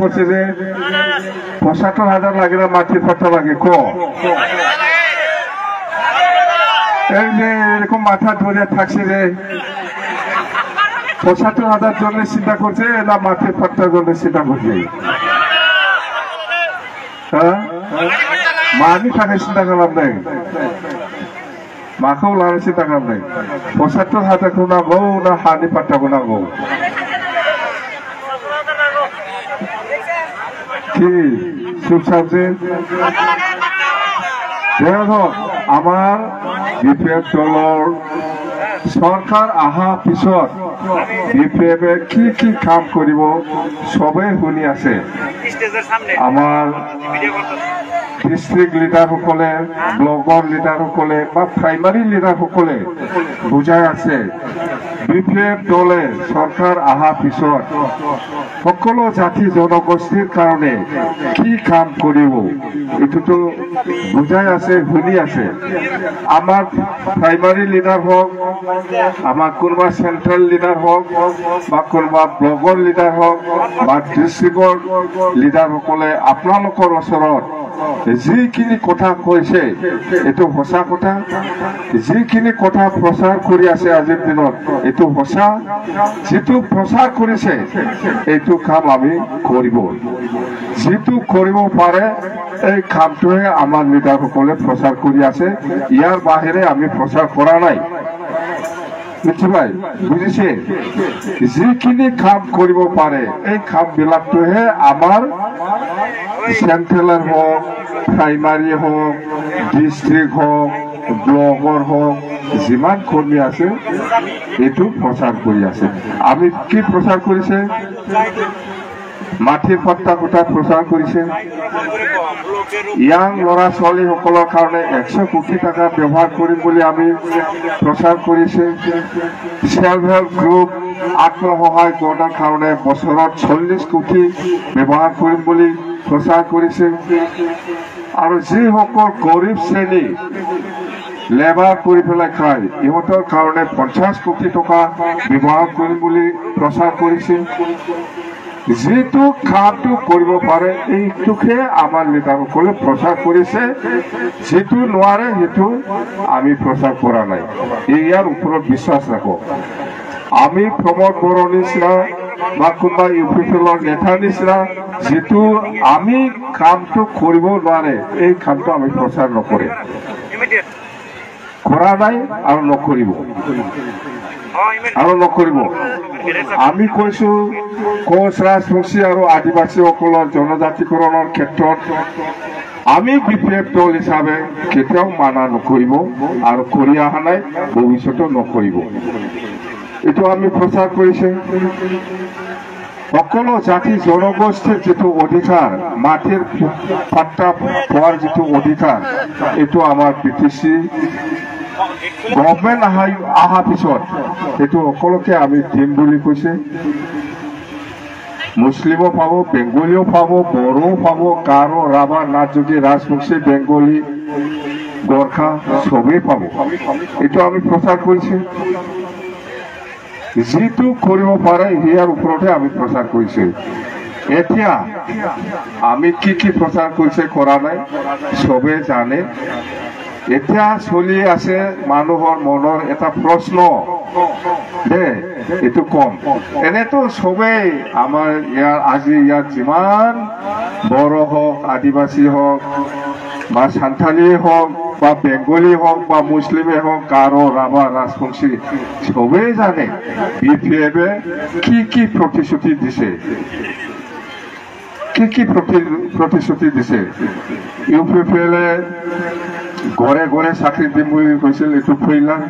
করছে যে ৭৫,০০০ লাগে না মাটির পাট্টা লাগে ক এই যে এরকম মাথা ধরে থাকছে যে ৭৫,০০০ জন্য চিন্তা করছে না মাটির পাট্টার জন্য চিন্তা করছে? হ্যাঁ, मानि थाखाय सिन्था खालामदों? माखौ लानो सिन्था खालामदों? ৭৫,০০০खौ नांगौ ना हानि पाट्टाखौ नांगौ? কি চুপচাপ যে আমাৰ বিপিএফ দলৰ চৰকাৰ অহাৰ পিছত বিপিএফে কি কি কাম কৰিব চবেই শুনি আছে। আমাৰ ডিষ্ট্ৰিক্ট লিডাৰসকলে, ব্লকৰ লিডাৰসকলে বা প্ৰাইমাৰী লিডাৰসকলে বুজাই আছে বিপিএফ দলে চৰকাৰ অহাৰ পিছত সকলো জাতি জনগোষ্ঠীৰ কাৰণে কি কাম কৰিব এইটোতো বুজাই আছে, শুনি আছে। আমাৰ প্ৰাইমাৰী লিডাৰ হওক, আমাৰ কোনোবা চেণ্ট্ৰেল লিডাৰ হওক বা কোনোবা ব্লকৰ লিডাৰ হওক বা ডিষ্ট্ৰিক্টৰ লিডাৰসকলে আপোনালোকৰ ওচৰত যিখিনি কথা কৈছে এইটো সঁচা কথা, যিখিনি কথা প্ৰচাৰ কৰি আছে আজিৰ দিনত এইটো সঁচা, যিটো প্ৰচাৰ কৰিছে এইটো কাম আমি কৰিব, যিটো কৰিব পাৰে এই কামটোহে আমাৰ লিডাৰসকলে প্ৰচাৰ কৰি আছে। ইয়াৰ বাহিৰে আমি প্ৰচাৰ কৰা নাই। বুজি বুজিছে? যিখিনি কাম কৰিব পাৰে এই কামবিলাকটোহে আমাৰ চেণ্ট্ৰেলৰ হওক, প্ৰাইমাৰী হওক, ডিষ্ট্ৰিক্ট হওক, ব্লকৰ হওক, যিমান কৰ্মী আছে এইটো প্ৰচাৰ কৰি আছে। আমি কি প্ৰচাৰ কৰিছে? মাটিৰ পাট্টা কথা প্ৰচাৰ কৰিছে। ইয়াং ল'ৰা ছোৱালীসকলৰ কাৰণে ১০০ কোটি টকা ব্যৱহাৰ কৰিম বুলি আমি প্ৰচাৰ কৰিছে। চেল্ফ হেল্প গ্ৰুপ, আত্মসহায়ক গোটৰ কাৰণে বছৰত ৪০ কোটি ব্যৱহাৰ কৰিম বুলি প্ৰচাৰ কৰিছে। আৰু যিসকল গৰীব শ্ৰেণী লেবাৰ কৰি পেলাই খায় ইহঁতৰ কাৰণে ৫০ কোটি টকা ব্যৱহাৰ কৰিম বুলি প্ৰচাৰ কৰিছে। যিটো কামটো কৰিব পাৰে এইটোকে আমাৰ নেতাসকলে প্ৰচাৰ কৰিছে, যিটো নোৱাৰে সেইটো আমি প্ৰচাৰ কৰা নাই। ইয়াৰ ওপৰত বিশ্বাস ৰাখক। আমি প্ৰমোদ বড়োৰ নিচিনা বা কোনোবা ইউ পি পি এলৰ নেতাৰ নিচিনা যিটো আমি কামটো কৰিব নোৱাৰে এই কামটো আমি প্ৰচাৰ নকৰে, কৰা নাই আৰু নকৰিব, আৰু নকৰিব। আমি কৈছো কোচ ৰাজবংশী আৰু আদিবাসীসকলৰ জনজাতিকৰণৰ ক্ষেত্ৰত আমি বিপিএফ দল হিচাপে কেতিয়াও মানা নকৰিব আৰু কৰি অহা নাই, ভৱিষ্যতেও নকৰিব। এইটো আমি প্ৰচাৰ কৰিছে। সকলো জাতি জনগোষ্ঠীৰ যিটো অধিকাৰ, মাটিৰ পাট্টা পোৱাৰ যিটো অধিকাৰ, এইটো আমাৰ বি টি চি গভৰ্ণমেণ্ট অহাৰ পিছত সেইটো সকলোকে আমি দিম বুলি কৈছে। মুছলিমো পাব, বেংগলীও পাব, বড়োও পাব, গাৰো, ৰাভা, নাথ-যোগী, ৰাজবংশী, বেংগলী, গোৰ্খা চবেই পাব। এইটো আমি প্ৰচাৰ কৰিছোঁ। যিটো কৰিব পাৰে ইয়াৰ ওপৰতহে আমি প্ৰচাৰ কৰিছোঁ। এতিয়া আমি কি কি প্ৰচাৰ কৰিছে কৰা নাই চবেই জানে। এতিয়া চলি আছে মানুহৰ মনৰ এটা প্ৰশ্ন দে, এইটো কম। এনেতো চবেই আমাৰ ইয়াৰ আজি ইয়াত যিমান বড়ো হওক, আদিবাসী হওক বা সান্থালী হওক বা বেংগলী হওক বা মুছলিমে হওক, গাৰো, ৰাভা, ৰাজবংশী চবেই জানে বি পি এফে কি কি প্ৰতিশ্ৰুতি দিছে, কি কি প্ৰতিশ্ৰুতি দিছে। ইউ পি পি এলে ঘৰে ঘৰে চাকৰি দিম বুলি কৈছিল, এইটো ফেইলাৰ,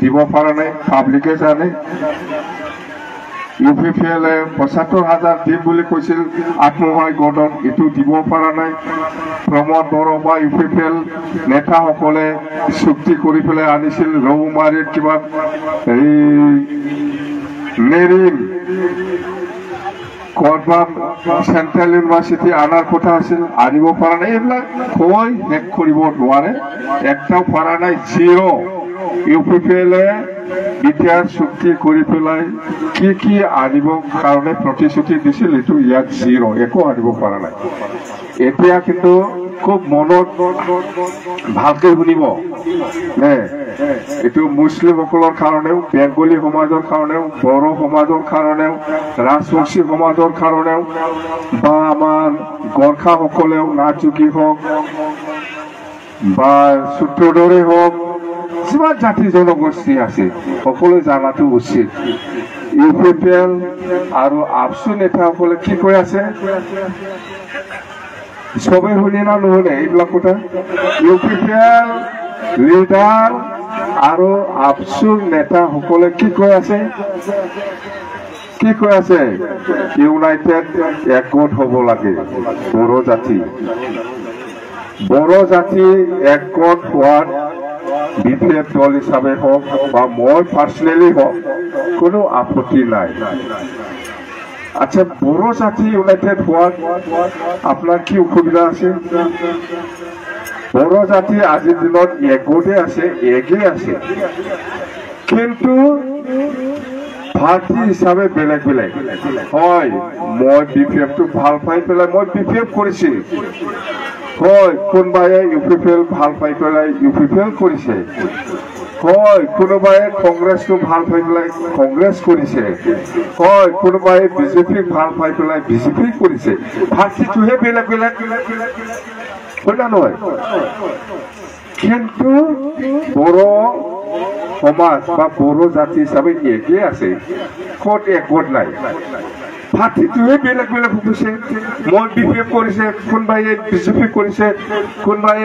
দিব পৰা নাই, পাব্লিকে জানে। ইউ পি পি এলে ৭৫,০০০ দিম বুলি কৈছিল আত্মসহায়ক গোটত, এইটো দিব পৰা নাই। প্ৰমোদ বড়ো বা ইউ পি পি এল নেতাসকলে চুক্তি কৰি পেলাই আনিছিল ৰৌমাৰীত কিবা এই নেৰিম ক'ৰবাত চেণ্ট্ৰেল ইউনিভাৰ্চিটি অনাৰ কথা আছিল, আনিব পৰা নাই। এইবিলাক কৈ শেষ কৰিব নোৱাৰে, একটাও পৰা নাই, জিৰ'। ইউ পি পি এলে বি টি আৰ চুক্তি কৰি পেলাই কি কি আনিব কাৰণে প্ৰতিশ্ৰুতি দিছিল, এইটো ইয়াত জিৰ', একো আনিব পৰা নাই। এতিয়া কিন্তু খুব মনত ভালকে শুনিব নে, এইটো মুছলিমসকলৰ কাৰণেও, বেংগলী সমাজৰ কাৰণেও, বড়ো সমাজৰ কাৰণেও, ৰাজবংশী সমাজৰ কাৰণেও, বা আমাৰ গোৰ্খাসকলেও, নাথ-যোগী হওক বা সূত্ৰধৰে হওক, যিমান জাতি জনগোষ্ঠী আছে সকলোৱে জানাটো উচিত। ইউ পি পি এল আৰু আবছু নেতাসকলে কি কৈ আছে চবে শুনে না নুশুনে এইবিলাক কথা? U P P L leader আৰু আবছুৰ নেতাসকলে কি কৈ আছে? কি কৈ আছে? ইউনাইটেড একগোট হ'ব লাগে বড়ো জাতি। বড়ো জাতি একগোট হোৱাত বি পি এফ দল হিচাপে হওক বা মই পাৰ্চনেলি হওক কোনো আপত্তি নাই। আচ্ছা, বড়ো জাতি ইউনাইটেড হোৱাত আপোনাৰ কি অসুবিধা আছে? বড়ো জাতি আজিৰ দিনত একগোটে আছে, একে আছে, কিন্তু পাৰ্টি হিচাপে বেলেগ বেলেগ হয়। মই বি পি এফটো ভাল পাই পেলাই মই বি পি এফ কৰিছো হয়, কোনোবাই ইউ পি পি এল ভাল পাই পেলাই ইউ পি পি এল কৰিছে হয়, কোনোবাই কংগ্ৰেছটো ভাল পাই পেলাই কংগ্ৰেছ কৰিছে হয়, কোনোবাই বিজেপিক ভাল পাই পেলাই বিজেপি কৰিছে। পাৰ্টিটোহে বেলেগ বেলেগ হয় না নহয়? কিন্তু বড়ো সমাজ বা বড়ো জাতি হিচাপে একে আছে, ক'ত একগোট নাই। পাৰ্টিটোহে বেলেগ বেলেগ হৈছে। মই বি পি এফ কৰিছে, কোনোবাই বিজেপি কৰিছে, কোনোবাই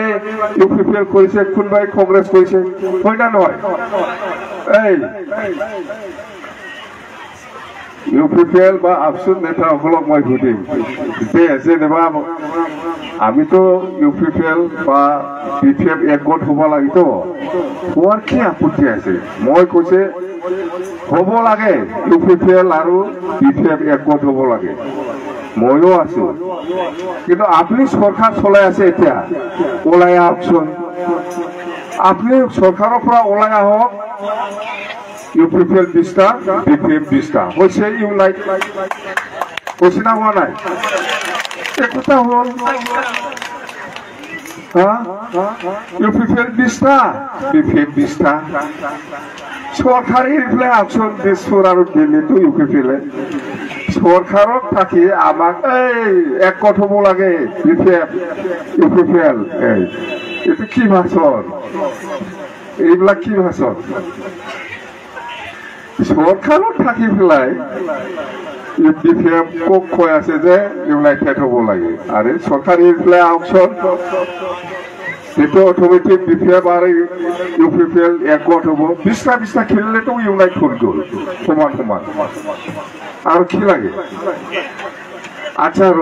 ইউ পি পি এল কৰিছে, কোনোবাই কংগ্ৰেছ কৰিছে, হয় না নহয়? এই ইউ পি পি এল বা আবছুৰ নেতাসকলক মই সুধিম যে যেনিবা আমিতো ইউ পি পি এল বা বি পি এফ একগোট হ'ব লাগিব, হোৱাৰ কি আপত্তি আছে? মই কৈছে হ'ব লাগে, ইউ পি পি এল আৰু বি পি এফ একগোট হ'ব লাগে, ময়ো আছো। কিন্তু আপুনি চৰকাৰ চলাই আছে, এতিয়া ওলাই আহকচোন, আপুনি চৰকাৰৰ পৰা ওলাই আহক। ইউ পি পি এল 20টা, বি পি এফ 20টা হৈছে ইউনাইট হৈছে না হোৱা নাই? একোটা হ'ল। ইউ পি পি এল 20টা, বি পি এফ 20টা, চৰকাৰ এৰি পেলাই আহকচোন। দিছপুৰ আৰু দিল্লীতো ইউ পি পি এলে চৰকাৰক থাকি আমাক এই একগোট হ'ব লাগে B P F U P P L, এই এইটো কি ভাষণ? এইবিলাক কি ভাষণ? চৰকাৰত থাকি পেলাই ইউ পি পি এফ কক কৈ আছে যে ইউনাইটেড হ'ব লাগে। আৰে চৰকাৰ এৰি পেলাই আহকচোন, তেতিয়া অট'মেটিক বি পি এফ আৰু ইউ পি পি এল একগোট হ'ব। 20টা 20টা খেলিলেতো ইউনাইট হৈ গ'ল, সমান সমান, আৰু কি লাগে? আচ্ছা ৰ,